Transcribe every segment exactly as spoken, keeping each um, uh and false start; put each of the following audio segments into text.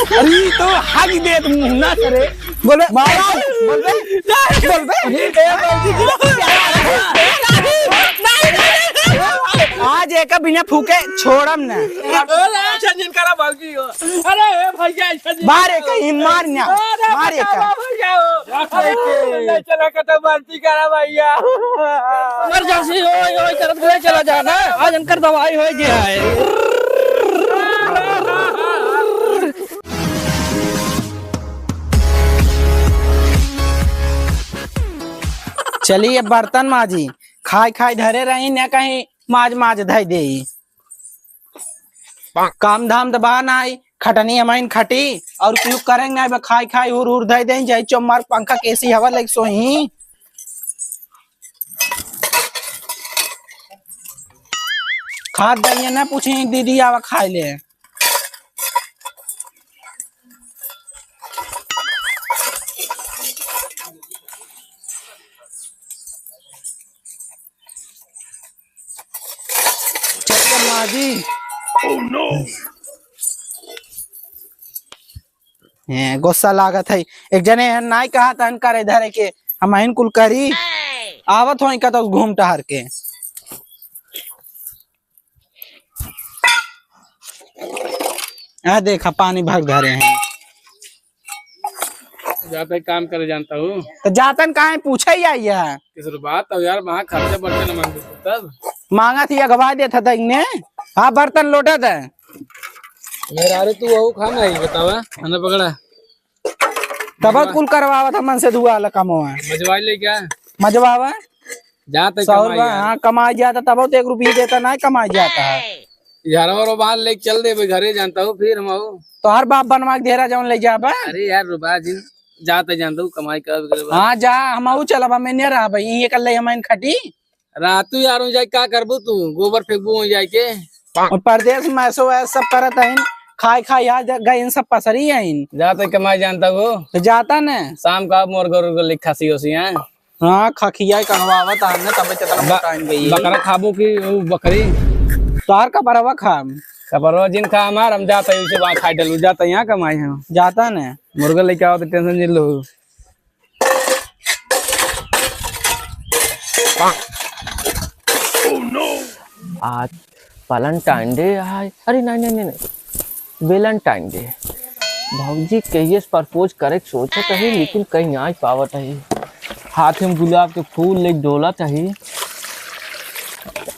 अरे तो हग दे तुम मुंह ना करे। बोल बे, मारा, बोल बे, बोल बे। अरे, ए, बाबूजी, आज एक बिना फूके छोड़म ना। अरे, ऐसा जिन करा बाबूजी हो। अरे, ए भैया, ऐसा जिन बाहर करा। एक ही मार ना, अरे, मार एक। बचाओ भैया हो। अरे, नहीं चला के तो मर्जी करा भैया। इमरजेंसी हो, यो करत हुए चला जाना। आज इनकर दवाई हो गया है। चली अब बर्तन माजी, खाई खाई धरे रही न कहीं माज माज धई देई। काम धाम त बा नाई, खटनी हमाइन खटी और कुछ करेंगे नाई, बा खाई खाई हुर हुर धई देई, जाई चो मार पंखा के एसी हवा लग सोही। खात दइए ना पूछी दीदी आवा खाई ले। चल माजी। Oh no! हैं, गुस्सा लागत है। एक जने हैं, नाई कहा तहन करे धरे के, हम अहिन कुल करी। आवत होई का तो घूम टहर के। आ देखा, पानी भर धरे हैं। जाता ही काम करे जानता हूँ। तो जातन काहे पूछे ही आई है? किस बात है यार, वहाँ खर्चा बर्चा न मांगू तब। मांगा थी, अगवा देता था इन्हें। हाँ, बर्तन लोटा था। मेरा, अरे तू वहू खा ना ही बतावा, खाना पकड़ा। तब कुल करवावा था मन से दुआ वाला कमवा। मजवाई ले क्या? मजवावा। जाते सौ कमाई रुपया, यार। हाँ, कमाई जाता तब तो एक रुपया देता, नहीं कमाई जाता है। यार, और बाहर लेके चल दे, मैं घरे जानता हूँ, फिर हम आऊ। तो हर बाप बनवा के देरा जौन ले जाबा। अरे यार, रुबा जिन जाते जानता हूँ, कमाई कर, कर, हाँ, जा, हम आऊ चलबा, मैं नहीं रहा भाई, ये कर ले हम इन खटी। रातू यार, हो जाए, का करबू तू? गोबर फेंकबू हो जाए के? और परदेस में ऐसो वैस सब करत हइन, खाए खाए आ जा-, गए इन सब पसरी हइन। जाते कमाई जानता हो। तो जाता न। शाम का मोर गोर को लिख खासी होसी हैं। हाँ, खखिया कहवावत आन न, तबे चतरा ब-, मोटाइन गई। बकरा खाबो की उ बकरी? तार का बरवा खाम। का बरवा जिन खा हमार, हम जाते हैं उसे वहाँ खाए डलू, जाते यहाँ कमाई हम। जाता न। मुर्गा लेके आओ तो टेंशन जिन लो। आज Valentine Day है। अरे नहीं, नहीं, नहीं, नहीं, Valentine Day। भौजी कहिए से propose करे के सोचत है, लेकिन कहीं नाई पावत है। हाथ में गुलाब के फूल लेके डोलत है।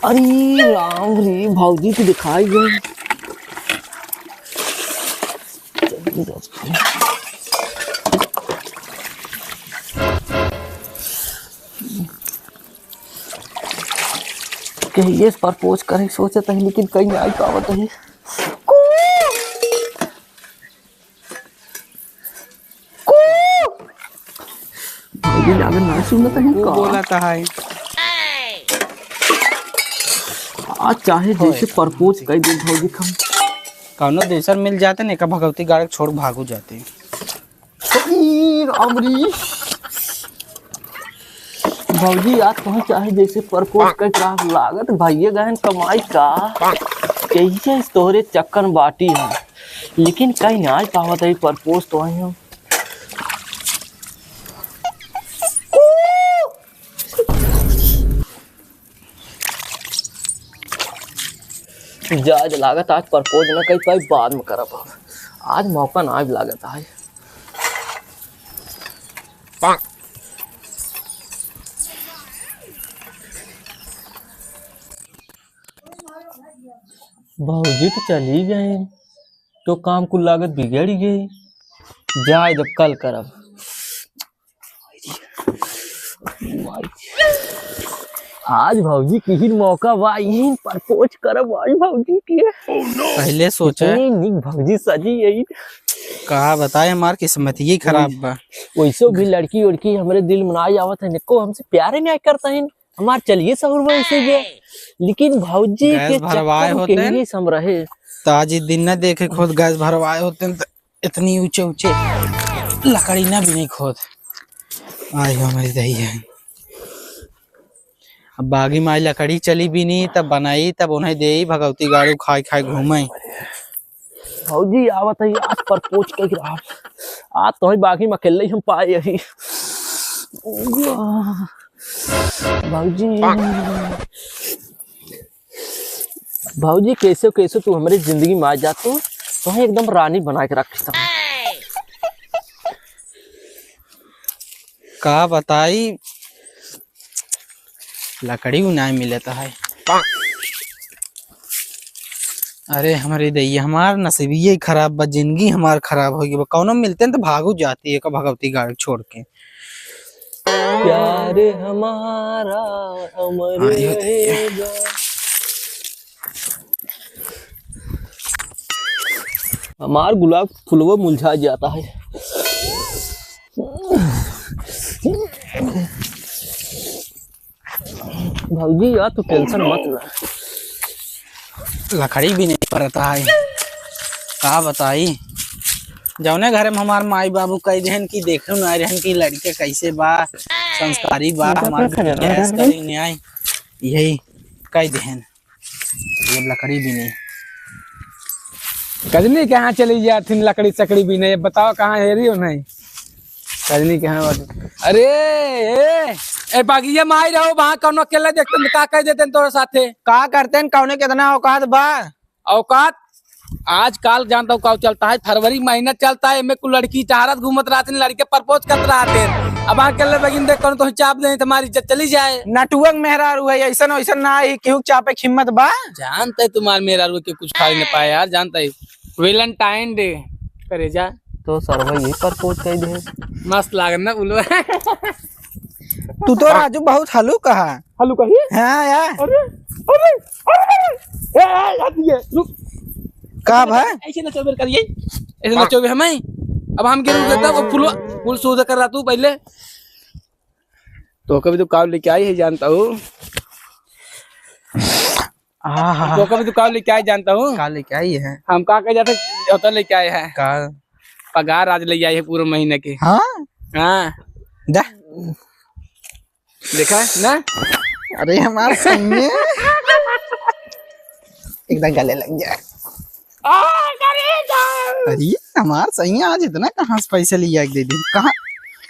अरे राम रे, भौजी तो दिखाई गई। कहिए से propose करे सोचत है, लेकिन कहीं नाई पावत है। कू! कू! भौजी लागत ना सुनत है कू का? बोलत है। आज चाहे जैसे propose कर दे भौजी, हम कौनो दूसर मिल जाते न, एका भगवती गाड़क छोड़ भागू जाते। ई राम री। भौजी, आज तुहें चाहे जैसे propose कर के लागत, भइये गहन कमाई का, कैसे तोहरे चक्कर में बाटी है, लेकिन कहीं नाई पावत है propose तो आई हम। जायज लागत आज propose न कर पाई, बाद में करब। आज मौका ना आज लागत आज। भौजी तो चली गए, तो काम कुल लागत बिगड़ गई। जाए जब कल करब। आज भौजी की ही मौका बा, यही propose करब आज भौजी के। पहले सोचे। इतनी नीक भौजी सजी यही। कहा बताए, हमार किस्मत ही खराब बा। वैसो भी लड़की उड़की हमरे दिल में ना आवत है, निको हमसे प्यारे नहीं करता है। हमार चलिए सहूर वैसे गए, लेकिन भौजी गैस के भरवाए चक्कर होते के हैं। लिए हम रहे। तो आज ये दिन ना देखे खुद गैस भरवाए होते हैं तो इतनी ऊंचे ऊंचे लकड़ी ना भी नहीं खोद। आय हो हमारी दही है। अब बागी माई लकड़ी चली भी नहीं, तब बनाई, तब उन्हें देई, भगवती गाड़ू खाई खाई घूमे। भौजी आवत है, आज प्रपोज कइ रहा। आज तो ही बागी में अकेले ही हम पाए यही। भौजी, भौजी, कैसे कैसे तू हमरे जिंदगी में आ जा, तू तो एकदम रानी बना के रख देता। का बताई, लकड़ी उ नाहीं मिलत है। अरे हमरे दैया, हमार नसीबिये खराब बा, जिंदगी हमार खराब होइ गई बा। कौनो मिलते न तो भागो जाती है का भगवती गाड़ी छोड़ के। प्यार हमारा अमर हाँ, ये तो है। रहेगा। हमार गुलाब फुलवा मुरझा जाता है। भौजी, यार, तू tension मत ला। लकड़ी भी नहीं परत है, का बताई। जौने घरे में हमार माई बाबू कह देहन कि देखो ना रहन कि लड़के कैसे बा, संस्कारी बा, हमार बिटिया ऐस करी न्याय, यही कह देहन। ये लकड़ी भी नहीं। कजनी कहाँ चली जाथिन लकड़ी सकड़ी भी नहीं, बताओ कहाँ हेरी हो नहीं। कजनी कहाँ बाटे? अरे, ए, ए, बागिया में आई रहो, वहाँ कौनो अकेले देखते हैं, का कह देते हैं तोरे साथे? का करते हैं, कौने कितना औकात बा? औकात? आजकल जानता हूँ का चलता है, फरवरी महीना चलता है, एमे कुल लड़की चाहत घूमत रहते हैं, लड़के प्रपोज करत रहते हैं। अब अकेले बगिन देख कौन तो चाप दे, तुम्हारी इज्जत चली जाए। नटुअक मेहरारू है, ऐसन वैसन ना आई, केहू चापे के हिम्मत बा? जानते तुम्हार मेहरारू के कुछ खाई न पाए यार, जानते ही। Valentine Day करे जा। तो सरवा यही प्रपोज कर दे। मस्त लागत ना बोलो। तू तो राजू बहुत हलुक हा। हलुक ही? हाँ यार। अरे, अरे, अरे, ए, ए, हट ये, रुक। का भाई? ऐसे ना चोबेर करिए, ऐसे ना चोबे हमें। अब हम गिर देता वो फुल, फुल सूद कर रहा तू पहले। तो कभी तो काव लेके आई है जानता हूँ। आहा। तो कभी तो काव लेके आई जानता हूँ। का लेके आई है? हम का कह जाते, होता लेके आए हैं। का? पगार आज ले आए हैं पूरे महीने के। हाँ? हाँ। दा। देखा है ना? अरे हमार सैया। एकदम गले लग जाए। आ, करेजा। अरे हमार सैया आज इतना कहाँ से पैसे लिया के दे दी? कहाँ?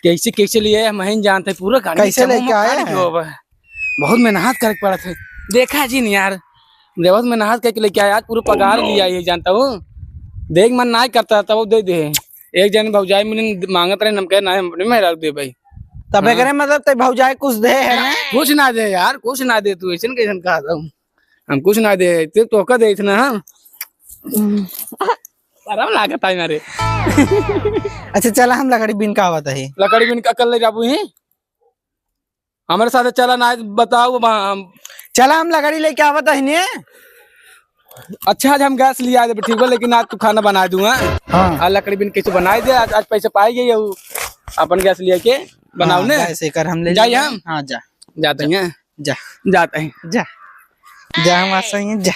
कैसे, कैसे लिए हम नहीं जानते, पूरा गाड़ी कैसे लेके आए हैं? बहुत मेहनत करे के पड़त है। देखा जी नहीं यार, बहुत मेहनत करके लेके आया, आज पूरा पगार लिया ये जानता हूँ। देख मन ना करता तब दे दे। एक जन भौजाई मिलन मांगत रहे, हम कहे ना हम अपने मेहरारू दे भाई। तब हाँ। एकरे मतलब ते भौजाई कुछ दे है ना? कुछ ना दे यार, कुछ ना दे तू, ऐसन कैसन कहा था? हम कुछ ना दे, ते तोहका दे इतना, हाँ? आराम लागत है ना रे। अच्छा चला हम लकड़ी बिन का आवत है। लकड़ी बिन का कर ले जाबू ही? हमारे साथ चला ना, बताओ अब हम। चला हम लकड़ी लेके आवत है ने। अच्छा आज हम गैस लिया देबे, ठीक बा, लेकिन आज तू खाना बना दूंगा। हाँ। आज लकड़ी बिन कैसे बनाई दे, आज, आज पैसे पाई गई है, अपन गैस लिया के बनाओ हाँ, ने। गैस एकर हम ले जाई लेंगे। हम? हाँ, जा। जाते हैं। जा। जाते हैं। जा। जा, हम आ सही हैं, जा।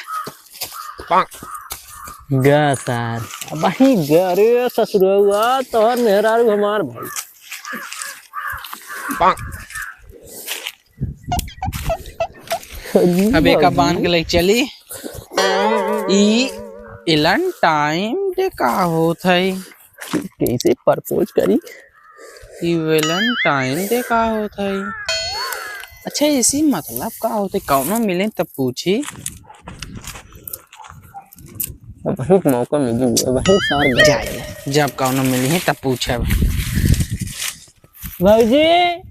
गा सार, अब ही गा रे ससुरवा, तोहर मेहरारू हमार भाई। अब एका बांध के ले चली। ई Valentine Day का होत है? कैसे प्रपोज करी? ई Valentine Day का होत है? अच्छा, इसी मतलब का होत है? कौनो मिले तब पूछी। अब बहुत मौका मिली है, बहुत सार गए। जाए, जब कौनो मिली है तब पूछब। भौजी।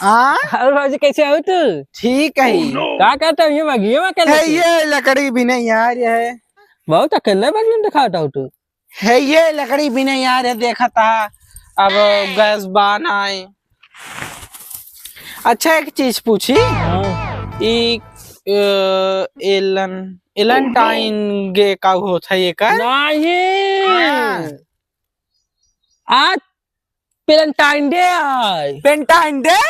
आ? और भौजी कैसे हो तू? ठीक है। का करता है ये बगिया में अकेले है तू? ये लकड़ी बिने यार, ये है। बहुत अकेले बगिया में दिखाता हो तू। है ये लकड़ी बिने यार, ये देखा था। अब गैस बान आए। अच्छा एक चीज पूछी। हाँ। ई, अ, एलन, Valentine Day का होत है ये का? नहीं। हाँ। आज Valentine Day है। Valentine Day?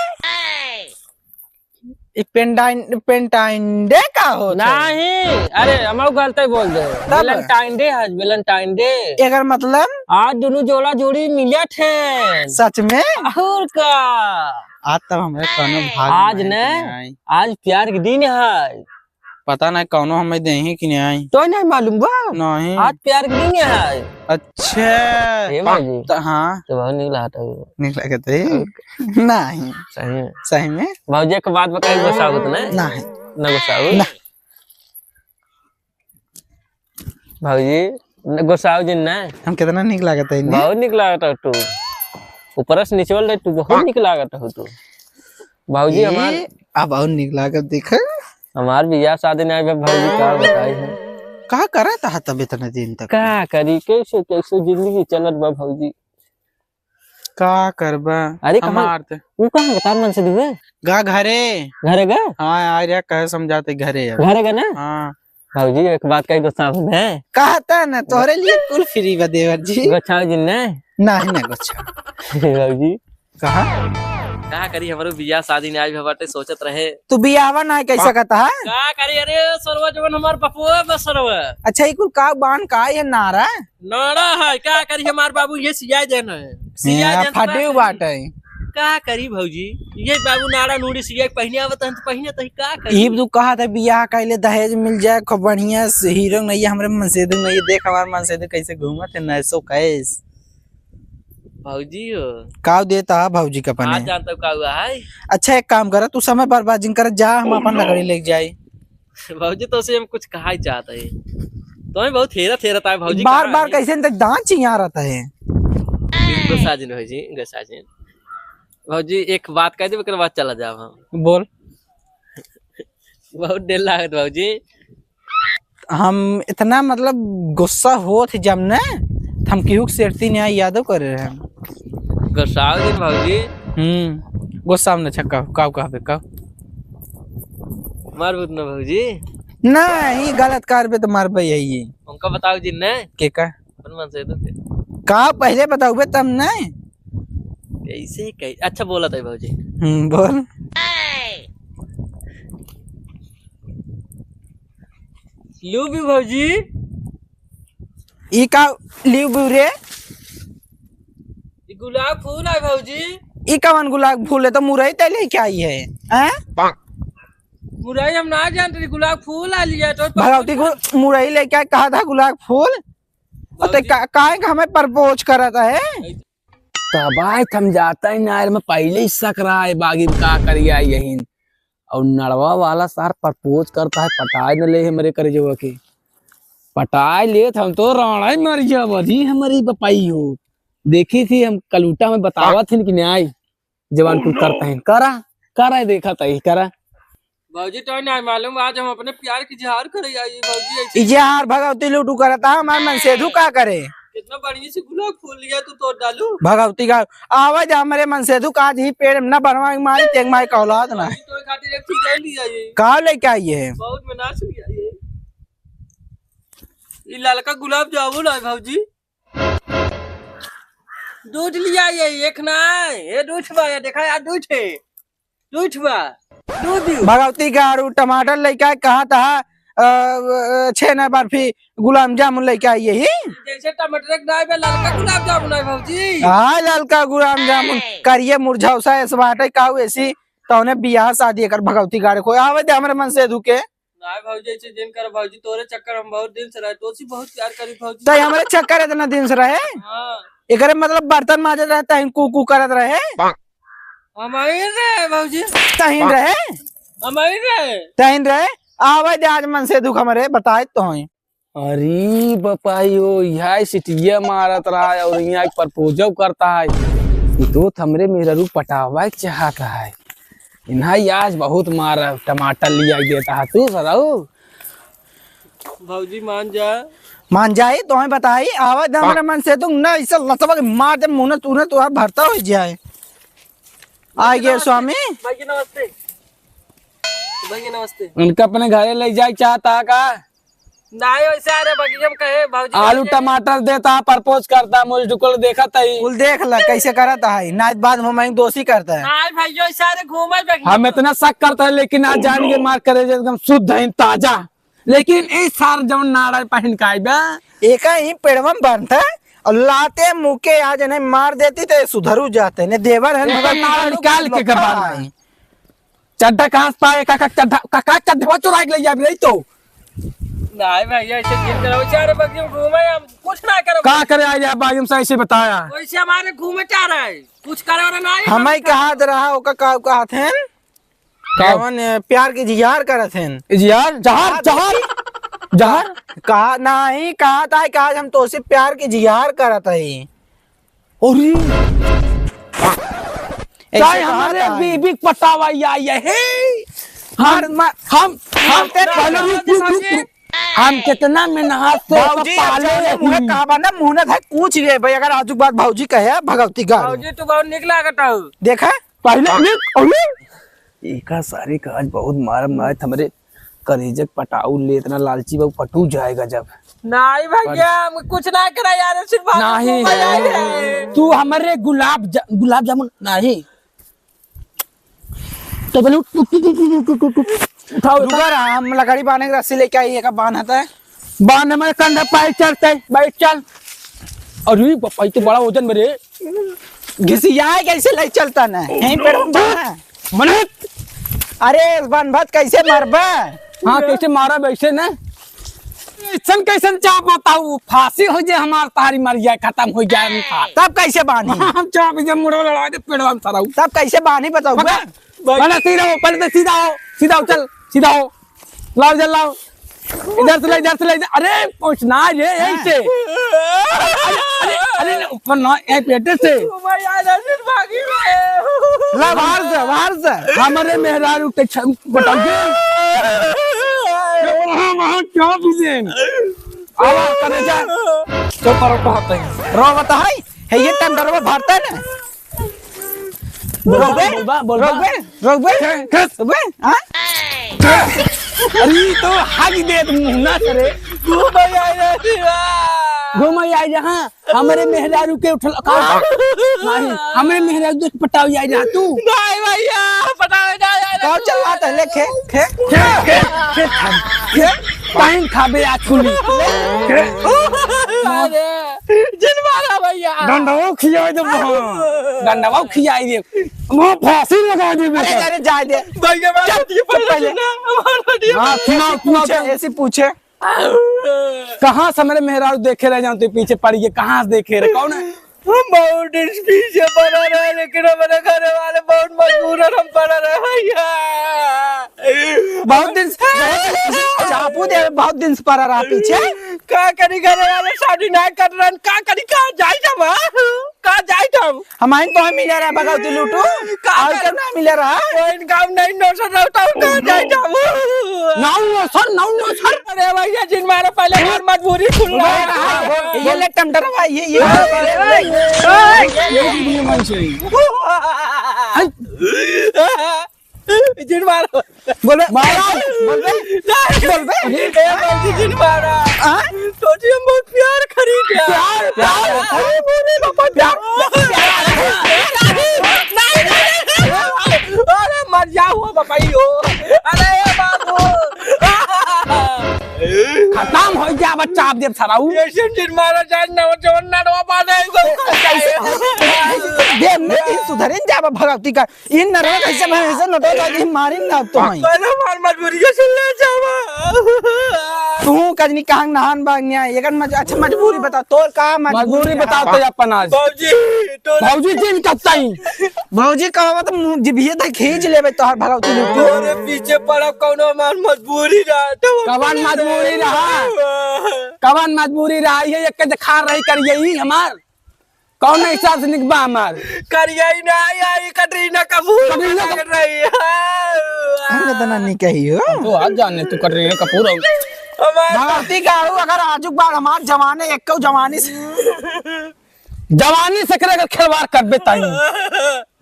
ई Valentine, Valentine Day का होत है? नहीं, अरे, हम गलत ही बोल दे। तब? Valentine Day है, Valentine Day। एकर मतलब? आज दोनों जोड़ा जोड़ी मिलत है। सच में? और का? आज तब हमरे कौनो भाग आज में न, नहीं। आज प्यार के दिन है। पता नहीं कौनो हमें देही कि नहीं। तो नहीं मालूम बा? नहीं। आज प्यार के दिन है। अच्छा। हे भौजी। त-, हाँ। तो बहुत नीक लागत है। नीक लागत है? और नहीं। सही में? सही में? भौजी, एक बात बताई, गुस्सा होत नहीं? नहीं। न गुस्सा हो? ना। भौजी, न गुस्साओ जिन ना। हम कितना नीक लागत है, ने? बहुत नीक लागत है तू। ऊपर से निचोड़ ले, तू बहुत नीक लागत है तू। भौजी, ई, हमार अब और नीक लागत, देख। हमार बियाह शादी ना बा भौजी, का बताई हम। का करत हा तब इतने दिन तक? का करी, कैसे, कैसे जिंदगी चलत बा भौजी। का करबा? अरे, कहाँ हमार ते। ऊ कहाँ गए? तार मन से दुए? गा घरे। घरे गा? हाँ, आ रहा, कहे समझाते घरे अब। घरे गा ना? हाँ। भौजी, एक बात कही, गुस्सा में है। कहता ना, तोहरे लिए कुल फ्री बा देवर जी। गोछाओ जिन ने? नहीं ना गोछा। भौजी। कहा? का करी, हमरो बियाह शादी ना आज बाटे, सोचत रहे। तू बियाहवा ना कैसे कहता है? का करी, अरे सरवा जवन हमार बपुआ बा सरवा। अच्छा, ई कुल का बान का ये नारा? नाड़ा है, का करी, हमार बाबू ये सिया जन है। सिया जन फटे बाटे। का करी भौजी, ये बाबू नाड़ा नूड़ी सिया के पहिने आवत हैं तो पहिने तही का करी? ई तू कहा था बियाह कैले दहेज मिल जाए, खूब बढ़िया से हीरो नहीं है, हमरे मनसेधू नहीं है, देख हमार मनसेधू कैसे घूमत है, नैसो कैस। भौजी हो। का देता है भौजी का पने? आज जानता हूँ का हुआ है। अच्छा एक काम करा, तू समय बर्बाद जिन कर, जा हम अपन लकड़ी लेके जाई। भौजी, तो से हम कुछ कहा ही चाहत है। तो हमें बहुत हेरा, हेरा था भौजी, बार बार कैसे न तक दांत चिया रहता है। गुस्सा जिन भौजी, गुस्सा जिन। भौजी, एक बात कह दे, ओकर बाद चला जाब हम। बोल। बहुत देर लागत भौजी। हम इतना, मतलब, गुस्सा होत ही जब ने, त हम केहू के सेरती न्याय यादव करे रहे। गुस्साओ जिन भौजी। हम्म, गुस्सा में छक्का, काऊ कहबे, काऊ? मार भूत न भौजी। नहीं, गलत कारबे तो मारबे यही। उनका बताओ जिन ने। के का? अपन मन से तो के। का पहले बताओबे तब नहीं? कैसे, कैसे? अच्छा बोला था भौजी। हम्म, बोल। लू भी भौजी। ई का लियू बू रे? ई गुलाब फूल है भौजी। ई कवन गुलाब फूल है? तो मुरई ते लेके आई है, हैं? मुरई हम ना जानते, गुलाब फूल आ लिया तो भगवती को मुरई लेके आए, कहा था गुलाब फूल। और ते भौजी। का, काहे का हमें प्रपोज करत है? तब आए हम जाता ही ना, मैं पहले ही सक रहा है बागी में का करिया यही। और नड़वा वाला सार प्रपोज करता है, पटाए न ले हमरे करेजवा के। पटाए लेत हम तो राणा ही मर जाब जी, हमरी बपाई हो। देखी थी हम कलूटा में बतावत हिन कि न्याय जवान कुल करता है। करा, करा देखा तही, करा। भौजी तो नहीं मालूम, आज हम अपने प्यार की इजहार करे आई भौजी ऐसे। इजहार भगवती लूटू करता, हमार मनसेधू का करे? कितना बढ़िया से गुलाब फूल लिया तू तोड़ डालू। भगवती का आवाज हमरे मनसेधू का आज ही पेड़ में ना बनवा के मारी, तेग माई का औलाद ना। भौजी तो खातिर एक चीज ले लिया ये। का लेके आई है? बहुत में नाच लिया ये। ये ललका गुलाब जामुन है भौजी। दूध लिया ये, एक ना है। ये दूध बा, ये देखा यार, दूध है। दूध बा, दूध। भगवती गाड़ू टमाटर लेके आए, कहा था, अ, अ, छेना बर्फी, गुलाब जामुन लेके आई यही। जैसे टमाटर के दाई में ललका गुलाब जामुन है भौजी। हाँ, ललका गुलाब जामुन, करिए मुरझौसा ऐसे बाटे, काऊ ऐसी, तौने बियाह शादी एकर भगवती गाड़े को आवे दे हमरे मनसेधू के। नाय भौजी, ऐसे जिन कर भौजी, तोरे चक्कर हम बहुत दिन से रहे, तोसी बहुत प्यार करी भौजी। तो हमरे चक्कर इतना दिन से रहे? हाँ। एकरे मतलब बर्तन माजत रहे, तहिन कू कू करत रहे? हम आई रहे भौजी। तहिन रहे? हम आई रहे। तहिन रहे? आवे दे आज मनसेधू के हमरे, बताए तो हैं। अरे बपाई हो, यह सिटिया मारत रहा है और यहाँ एक प्रपोजल करता है। ये तो हमरे मेहरारू पटावा के चाहता है। इन्हा आज बहुत मारा, टमाटर लिया देता है तू सराऊ। भौजी मान जा। मान जाई, तोहे बताई, आवा दे हमरे मनसेधू ना, इसे लतवा के मार दे, मुंह तूने तोहार भरता हो जाए। आ गए स्वामी। भाई जी नमस्ते। भाई जी नमस्ते। उनका अपने घरे ले जाए चाहता है का? नाय, वैसे अरे बगिया में कहे भौजी आलू के टमाटर देता, प्रपोज करता, मुझ ढुकल देखत है। कुल देख ला कैसे करत है, नाच बाद में मैं दोषी करता है। नाय भाई, जो सारे घूमे बगिया हम में। इतना शक करता है, लेकिन आज जान के मार करे एकदम शुद्ध है, ताजा। लेकिन ई सार जौन नाड़ा पहिन के आइबे। एका ही पेड़वा में बांधता और लाते मुके आज इन्हें मार देती तो ये सुधरू जाते। ने देवर है, एका मगर नाड़ा निकाल के के बांधता है। चड्ढा कहाँ से पाए? का, का चड्ढा, का, का चड्ढवा चुरा के ले जाबे रही तो? नहीं भैया, ऐसे जिन करो, चार बजे घूमे, हम कुछ ना करो। का करे आए यार, भाई, हमसे ऐसे बताया। वैसे हमारे घूमे चाह रहा है, कुछ करे वाला नहीं है। हमें कहा दे रहा, ओका का, का कहत हैं? का? जवन, अ, प्यार के इजहार करत हैं। इजहार? जहर, हाँ, जहर, जहर? कहा, नहीं, कहा था कि आज हम तोसे प्यार के इजहार करत हई। अरे! ऐसे चाहे कहा हमारे था। बीबी के पटावा या, या, हे! हम, मार, मार। हम, हम, हम तेरे पहले रुक, रुक, रुक, रुक। हम कितना मेहनत से बाबूजी, पाले अब जाने मुँह ही। का बा ना, मुँह ना धाय, पूछ ले भाई, अगर आजू के बाद भौजी कहे, भगवती गाड़ी। भौजी, तू बहुत निक लागत हऊ। देखा? पहले निक, अरे! एका सारे का आज बहुत मारम मारत हमरे करेजक पटाऊ ले, इतना लालची बा, पटू जाएगा जब। नहीं भैया, हम कुछ ना करा यार, सिर्फ हम नहीं। घूमे आए हैं। तू हमरे गुलाब जा-, गुलाब जामुन नहीं। तो बोलू, उठ, उठ, उठाओ, रुका उठाओ। रहा, हम लकड़ी बांधे के रस्सी लेके आई, एका बांध हता है। बांध हमारे कंधा पे चढ़ते, बैठ चल। अरे बाप, ई तो बड़ा वजन बा रे। घिसियाए कैसे ले चलता ना? यहीं पे रुक जा ना। मने? अरे, बन भात कैसे मारबा? हाँ, कैसे मारा वैसे ना? ऐसन कैसन चाप बताऊ? फांसी हो जाए हमार, तारी मर जाए, खत्म हो जाए उनका। तब कैसे बांधी? हम चाप जब मुड़ो लड़ा दे पेड़वा में सराऊ। तब कैसे बांधी बताऊ? पकड़। पहले सीधा हो, पहले तो सीधा हो, सीधा हो, चल, सीधा हो। लाओ, इधर लाओ। इधर से ले, इधर से ले, इधर। अरे, पहुँचना है ये, यहीं से। अरे, अरे, अरे, ऊपर ना, ये पेटे से। ओ भाई, यार, अर्जुन भागी रे। ला, बाहर से, बाहर से। हमारे मेहरारू के छ-, बताइए। वहाँ, वहाँ क्या भी देन? आवा, करे जा। तो पर कहते हैं। रो बताई, है ये टंडरवा भरता है ना? बोल बा, रोकबे? बोल बा, बोल बा। रोकबे? रोकबे? के? के? रोकबे? हाँ? अरे, ई तो हागी देत मुँह ना करे। घूम आई रे शिवा। घूम आई जहाँ हमरे मेहरारू के उठल का? नहीं, हमरे मेहरारू देख पटाव आई रहा तू। नहीं भैया, पटाव ना आई रहा। कौन चल रहा था? ले खे, खे। खे, खे, खे, खे। टाइम खाबे आज कुली। अरे, जिन मारा भैया। डंडवा खियाई दे वहाँ। डंडवा खियाई दे। वहाँ फांसी लगा दे अरे, बेटा। अरे, जाए दे। भैया, मार चुप, दिए, चुप पहले। ना, मार दिए। हाँ, सुनाओ, सुनाओ, पूछे, सुनाओ। ऐसे पूछे। कहाँ से मेरे मेहरारू देखे रह जाओ, तू पीछे पड़ गए, कहाँ से देखे रहे, कौन है? हम बहुत दिन से पीछे पड़ा रहे, लेकिन हमारे घर वाले बहुत मजबूर हैं, हम पड़ा रहे भैया। बहुत दिन से, बहुत दिन से, चापू दे, बहुत दिन से पड़ा रहा पीछे। का करी, घर वाले शादी ना कर रहे, का करी, कहाँ जाई हम? कहाँ जाई हम? हमारे तो हम मिले रहा भगवती लूटू, का और कर- क्यों ना मिले रहा? कोई काम नहीं, नौसर रहता हूँ, कहाँ जाई हम? नाऊ नौसर, नाऊ नौसर। अरे भैया, जिन मारा पहले हमार मजबूरी खुल रहा है। ये ले टमटरवा, ये, ये। ये मन से। जिन मारा। बोलबे? मारा। बोलबे? नहीं। बोलबे? ए, बाबूजी, जिन मारा। हाँ? सोचिए, हम बहुत प्यार खरीद लिया। प्यार, प्यार। अरे, बोले बाबा, प्यार। नहीं, नहीं, नहीं। अरे, मर जाओ, बाबा, यो। अरे, ए बाबू। खत्म हो गया बच्चा, आप देव सराऊ। ऐसे जिन मारा जाए, नौजवान नरवा बांधे, कैसे? देव में दिन सुधरिन जाबा भगवती का। इन नरवा कैसे मैं ऐसे नटो लगी मारिन ना अब तो मैं। पहले हमार मजबूरी के सुन ले जावा। तू कजनी कहाँ नहान बाग न्याय, एकर मज-, अच्छा मजबूरी बता, तोर का मजबूरी मजबूरी बता? बता तो अपन आज। बाबूजी, तो बाबूजी जी कब ताई? बाबूजी कहबा तो मुँह जिभिये तक खींच लेबे तोहर भगवती लूटू। तोरे पीछे पड़ा कौनो हमार मजबूरी रहा, तो कवन मजबूरी रहा? कवन मजबूरी रहा? ये एक के खा रही कर यही हमार। कौन हिसाब से निकबा हमार? करियाई ना आई, कटरीना कपूर कटरीना बना कपूर। रही है। हम इतना नहीं कही हो। तो आज जाने तू कटरीना कपूर हो। हमार भगवती का हो, अगर आजुक बार हमार जवाने, एक जवानी से जवानी से करे अगर खिलवाड़ करबे ताई,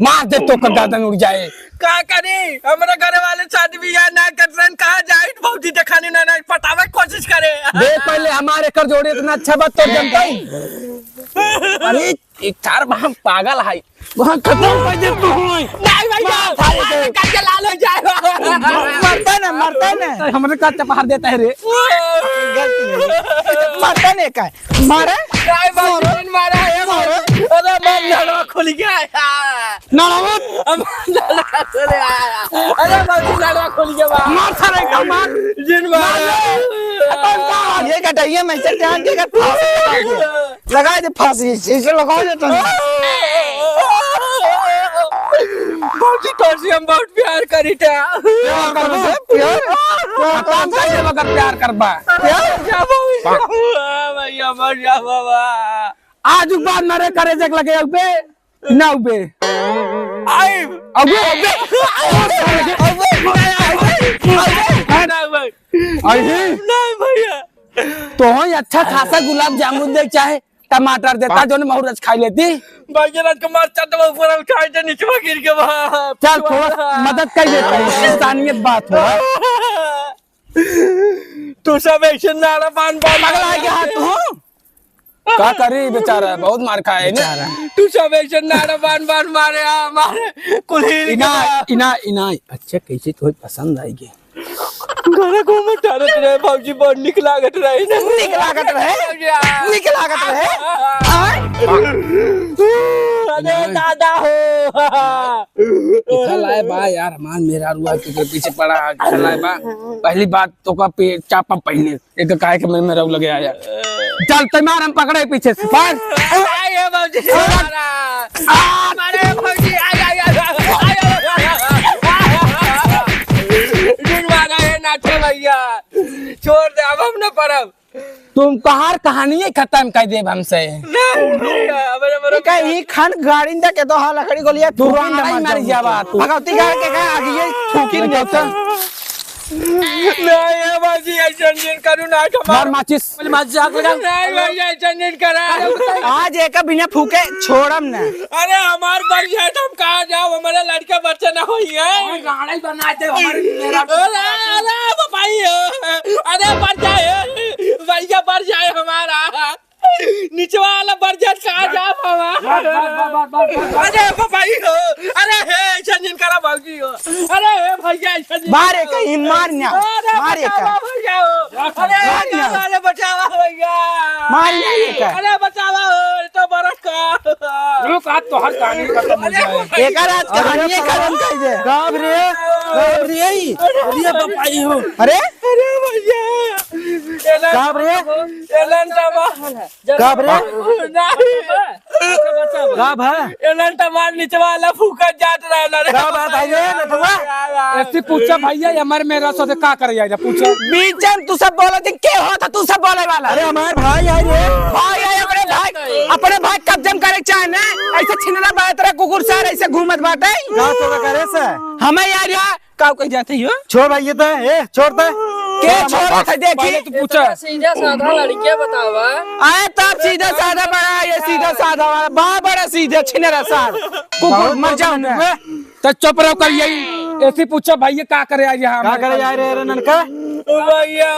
मार दे तो कर गर्दन उड़ जाए। का करी? हमरे घर वाले शादी बियाह ना कर रहे, कहाँ जाई? भौजी देखानी ना, ना पटावे के कोशिश करे। दे पहले हमारे कर जोड़े इतना अच्छा बात तो जनता ही। अरे, एक चार बा हम पागल है। वहाँ खत्म कर दे तू होय। नहीं भैया, मार सारे को। करके लाल हो जाएगा। मरता ना, मरता ना। हमरे का चपहार देता है रे। गलती है। मरता नहीं का है। मारे? नहीं, मारे। मारे, मारे। अरे, मार, लड़वा खुल गया है। ना, ना, मत। अब ना, ना, अरे, आया। अरे, बाबूजी, लाडवा खोल के बा। मार सारे का मार। जिन मार। मार। ये गटैया में से टांग के कर फांसी लगा दे। लगा दे फांसी, इसे लगा दे तुम। बाबूजी, तोसे हम बहुत प्यार करी थे। प्यार करो बे, प्यार। प्यार करो बे। मगर प्यार करबा। प्यार। जा बाबूजी। भैया, मर जा बाबा। आज के बाद मरे करे जग लगे उबे। ना उबे। आई। अबे, अबे। ना, भाई। आई। ना, भैया। तो ही अच्छा खासा गुलाब जामुन दे, चाहे टमाटर देता, जो ने महूरज खाई लेती। भाई, रात को मार चटवा ऊपर उठाए थे, नीचे गिर के वहाँ। चल, थोड़ा मदद कर देता है, इंसानियत बात हो। तू सब ऐसे नारा बान बान पगला गया तू। का करी बेचारा, बहुत मार खाए ने। बेचारा। तू सब ऐसे नारा बान बान मारे, आ, मारे, कुल्ही इना, निकला। इना, इना, अच्छा, कैसे तो पसंद आएगी। घर घूमे टहरत रहे, भौजी, बहुत निक लागत रहे ना। निक लागत रहे? भौजी, निक लागत रहे? आय? अरे दादा हो। इधर लाए बा यार, हमार मेहरारुआ के पीछे पड़ा है, इधर लाए बा। पहली बात तो का पे चापा पहले। एक काहे के मैं, मैं रहू लगे आया। चल, तैमार हम पकड़े पीछे से। मार। आए, आए, भौजी, मारा। आ! मारे, भौजी, आए, आए, आए, आए, आए, आए। डूब मारा है, नाचे भैया। छोड़ दे, अब हम न परब। तुम कहार कहानी ही खत्म कर देब हमसे। नहीं, भैया, अब हमारे कहीं खान गाड़ी न के तो हाँ लकड़ी गोलियां तू फूकिन राड़ा ही दे मार मर जावा तू। भगवती गाड़ के कहा, आगे ये फूकिन दे तो। नहीं, ए बाजी, ऐसन जिन करू ना, हमार मार माचिस। बोले, माचिस आग लगा। नहीं भाई, ऐसन जिन करा। आज एक बिना फूके छोड़म ना। अरे, हमार मर जाए तो हम कहाँ जाओ, हमारे लड़के बच्चे ना होई है। हमारे गाड़ा ही बना दे, हमारे मेरा अरे, अरे, भाई, अरे, मर जाए, भैया, मर जाए हमारा। नीचे वाला बरजत कहाँ जा बाबा? बस, बस, बस। अरे बाबा, ई हो। अरे हे, ऐसा जिन करा भौजी हो। अरे हे भैया, ऐसा जिन मारे करा। कहीं मार ना। अरे मारे बचावा का। भैया हो। अरे मार ना। अरे बचावा भैया। मार ना ये का। अरे बचावा हो, ये तो बरस का। रुक, आज तो हर कहानी खत्म हो अरे जाए। भैया। एकर आज कहानी अरे खत्म कर दे। गाब रे, गाब रे, अरे बाबा, ई हो। अरे? अरे भैया। एलन, गाब रे। एलन तमा- का बरे? नहीं। का बा? एलन तमार निचवा वाला फूकत जात रहल रे। का बात है रे, नटवा? ऐसी पूछा भैया, ये हमर मेरा सोचे का करे आइला, पूछा। बीच में तू सब बोला थी, के हो था तू सब बोले वाला? अरे हमार भाई है रे। भाई है, अपने भाई, अपने भाई कब्जे में करे चाहे ना, ऐसे छिनरा बात रहा, कुकुर सार ऐसे घूमत बाटे। का तो करे से? हमें यार, यार, का कह जाते हो? छोड़ भाई, ये तो है, ए, छोड़ तो। के छोड़ छोड़ा था, देखी। पहले तू पूछा। इतना सीधा साधा लड़किया बतावा। आए तो आप सीधा साधा बड़ा, ये सीधा साधा वाला, बा बड़ा सीधा, छिनरा सार। कुकुर बहुत मर जाओ बहुत ना। तो चुप रहो, कर यही। ऐसी पूछा भाई, ये का करे आए यहाँ? का करे आए रे, रे ननका? भैया,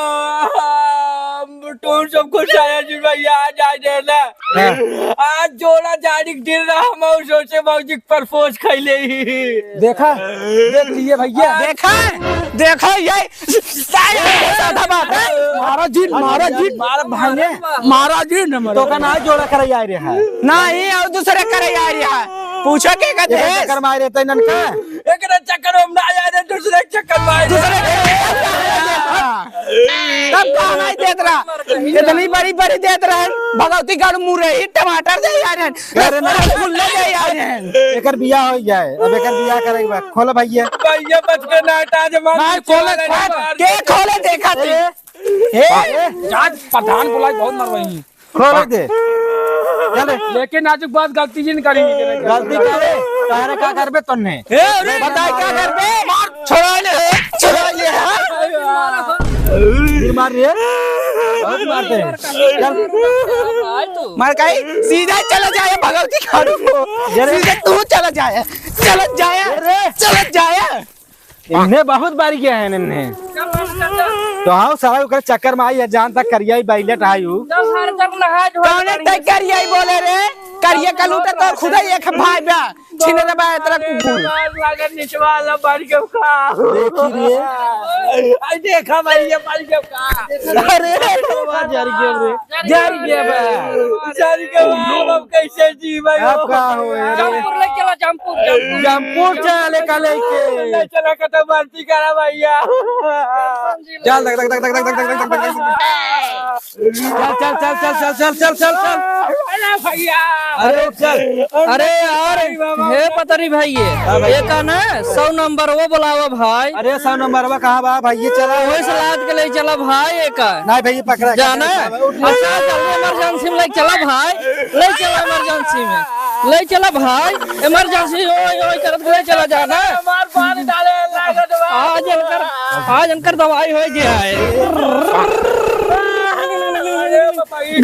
हम तो सब कुछ आया जी भैया, आ जाए दे ना। हाँ। आज जोड़ा जाड़ी के दिन रहा, हम और सोचे भौजी के परपोज खैले ही। देखा, देख लिए भैया। देखा, देखा, ये सारा साधा बात है। मारा जी, मारा जी। मारा भाई ने। मारा जी न मारा। तो का ना जोड़ा करे आए रे है। नहीं, और दूसरे करे आए रे है। पूछो के कहते एकरे हैं? चक्कर में आए रहते हैं ननका। एकरे चक्कर में ना आए रे, दूसरे के चक्कर में आए रे। दूसरे के तब का नहीं देत रहा? इतनी बड़ी बड़ी देत रहे। भगवती गढ़ मुरई टमाटर दे यार हैं। अरे ना। रसगुल्ला दे यार हैं। एकर बियाह हो जाए। अब एकर बियाह करे के बाद। खोलो भैया। भैया बच के ना हटा, आज मार मार खोले, मार के खोले देखा थे। ए, ए, आज प्रधान बुलाई बहुत मरवाई। खोले दे। चल रे। लेकिन आज के बाद गलती जिन करी। गलती करे। तारे का करबे तन्ने? ए, अरे बताई का करबे? मार, छोड़ा ले, छोड़ा ले। फिर मार रे। बहुत मारते हैं। चल। मार काई? सीधा चला जाए भगवती खाड़ू को। जरे। सीधा तू चला जाए। चला जाए। अरे। चला जाए। इन्हें बहुत बारी गया है इन्हें। तो हाँ, साला ओकर चक्कर में आई है, जान तक करिया ही बैलेट आई हूँ। कौन है तय करिया ही बोले रे? करिया का लूटा तो खुदा ही एक भाई बा। छिन रे बा, इतना कुकुर। मार लागत निचवा वाला बारी के का। देखी रे। आई देखा भाई, ये बारी के का। अरे, जर गया रे। जर गया बा। जर गया बा, अब कैसे जी भाई? अब का हो रे? जमपुर, जमपुर। जमपुर चले का लेके। ले चला के तो भर्ती करा भैया। चल, धक, धक, धक। चल, चल, चल। अरे भैया। अरे चल। अरे यार, हे पतरी भाई, ये हाँ भाई। एका ना सौ नंबर वो बुलावा भाई। अरे सौ नंबर वो कहाँ बा भाई? ये चला। वही से लाद के ले चला भाई एका। नहीं भाई, ये पकड़ा। जाना है? उठ। अच्छा, जल्दी इमरजेंसी में ले चला भाई, ले चला इमरजेंसी में, ले चला भाई, इमरजेंसी ओए ओए करत के ले चला जाना। मार पानी डाले लागत बा। आज इनकर, आज इनकर दवाई हो गया है। अरे बाबा, ई